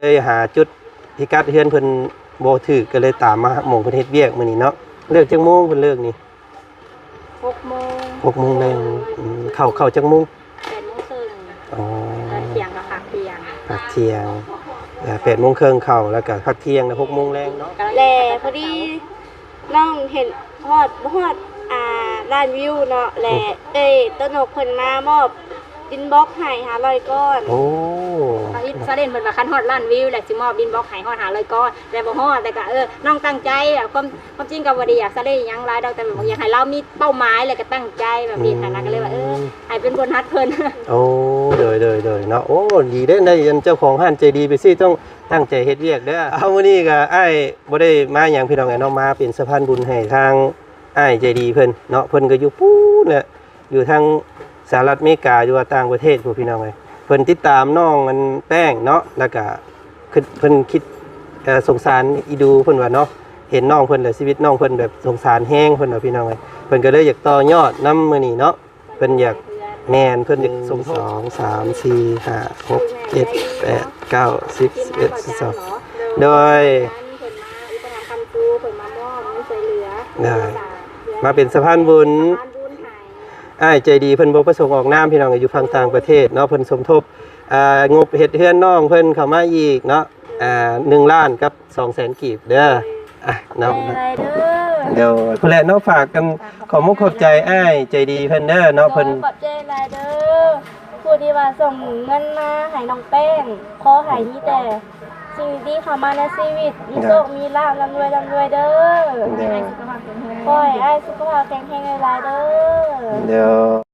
ເລີຍຫາຈຸດພິກັດເຮືອນເພິ່ນບໍ່ຖືກ ກໍເລີຍຕາມມາໝ່ອງເພິ່ນເຮັດວຽກມື້ນີ້ເນາະ. ເລີກຈັກໂມງເພິ່ນເລີກນີ້? ຫົກໂມງ ຫົກໂມງແລງ. ອືມ ເຂົ້າ ເຂົ້າຈັກໂມງ? ແປດໂມງເຄິ່ງ. ອໍ ຕອນທ່ຽງກໍພັກທ່ຽງ ພັກທ່ຽງ. ເອີ ແປດໂມງເຄິ່ງເຂົ້າ ແລ້ວກໍພັກທ່ຽງ ແລ້ວຫົກໂມງແລງເນາະ. ແລະ ພໍດີນ້ອງເຫັນຮອດ ບໍ່ຮອດ ອ່າ ລ້ານວິວເນາະ ແລະ ອືມ ເອີຍ ໂຕນົກເພິ່ນມາມອບ ອິນບັອກໃຫ້ຫ້າຮ້ອຍກ້ອນ. ໂອ້ ສາວເລນເພິ່ນວ່າຄັນຮອດລ້ານວິວແລ້ວຊິມອບອິນບັອກໃຫ້ຮອດຫ້າຮ້ອຍກ້ອນ ແຕ່ບໍ່ຮອດ. ແລ້ວກໍ ເອີ ນ້ອງຕັ້ງໃຈ ແບບຄວາມ ຄວາມຈິງກໍບໍ່ໄດ້ຢາກສາວເລນຫຍັງຫຼາຍດອກ ແຕ່ແບບຢາກໃຫ້ລາວມີເປົ້າໝາຍ ແລ້ວກໍຕັ້ງໃຈແບບນີ້ຫັ້ນນະ. ອືມ ກໍເລີຍວ່າ ເອີ ໃຫ້ເປັນໂບນັດເພິ່ນ. ໂອ້ ໂດຍ ໂດຍ ໂດຍເນາະ. ໂອ້ ດີເດ້ ໄດ້ອັນເຈົ້າຂອງຮ້ານໃຈດີໄປຊີ້ ຕ້ອງຕັ້ງໃຈເຮັດວຽກເດີ້. ເອົາ ມື້ນີ້ກໍອ້າຍບໍ່ໄດ້ມາຫຍັງພີ່ນ້ອງເອີຍເນາະ ມາເປັນສະພານບຸນໃຫ້ທາງອ້າຍໃຈດີເພິ່ນເນາະ. ເພິ່ນກໍຢູ່ພຸ້ນແຫຼະ ຢູ່ທາງສະຫະລັດອາເມລິກາ ຢູ່ວ່າຕ່າງປະເທດພຸ້ນ ພີ່ນ້ອງເອີຍ. ເພິ່ນຕິດຕາມນ້ອງອັນແປ້ງເນາະ ແລ້ວກະຄິດ ເພິ່ນຄິດ ເອີ ສົງສານອີດູເພິ່ນວ່າເນາະ. ເຫັນນ້ອງເພິ່ນແລ້ວ ຊີວິດນ້ອງເພິ່ນແບບສົງສານແຮງເພິ່ນວ່າ ພີ່ນ້ອງເອີຍ. ເພິ່ນກໍເລີຍຢາກຕໍ່ຍອດນຳມື້ນີ້ເນາະ. ເພິ່ນຢາກ ແມ່ນ ເພິ່ນຢາກສົມທົບ ສອງ ສາມ ສີ່ ຫ້າ ຫົກ ເຈັດ ແປດ ເກົ້າ ສິບ ສິບເອັດ ສິບສອງ. ໂດຍ ເພິ່ນມາອຸປະຖຳຄ້ຳຊູ ເພິ່ນມາມອບເງິນຊ່ວຍເຫຼືອ ໂດຍ ມາເປັນສະພານບຸນ ສະພານບຸນໃຫ້ ອ້າຍໃຈດີເພິ່ນບໍ່ປະສົງອອກນາມ ພີ່ນ້ອງ ຢູ່ຝັ່ງຕ່າງປະເທດເນາະ. ເພິ່ນສົມທົບ ອ່າ ງົບເຮັດເຮືອນນ້ອງເພິ່ນເຂົ້າມາອີກເນາະ ອ່າ ໜຶ່ງລ້ານກັບສອງແສນກີບເດີ້. ອ່ະ ເນາະ ໂດຍ ພຸ້ນແຫຼະເນາະ ຝາກກັນ ຂໍມຸກຂອບໃຈອ້າຍໃຈດີເພິ່ນເດີ້ເນາະ. ເພິ່ນ ໂດຍ ຂອບໃຈຫຼາຍເດີ້ ຜູ້ທີ່ວ່າສົ່ງເງິນມາໃຫ້ນ້ອງແປ້ງ. ຂໍໃຫ້ມີແຕ່ສິ່ງດີໆເຂົ້າມາໃນຊີວິດ ມີໂຊກມີລາບ ລ່ຳລວຍ ລ່ຳລວຍເດີ້. ໂດຍ ຂໍໃຫ້ອ້າຍສຸຂະພາບແຂງແຮງຫຼາຍໆເດີ້. ໂດຍ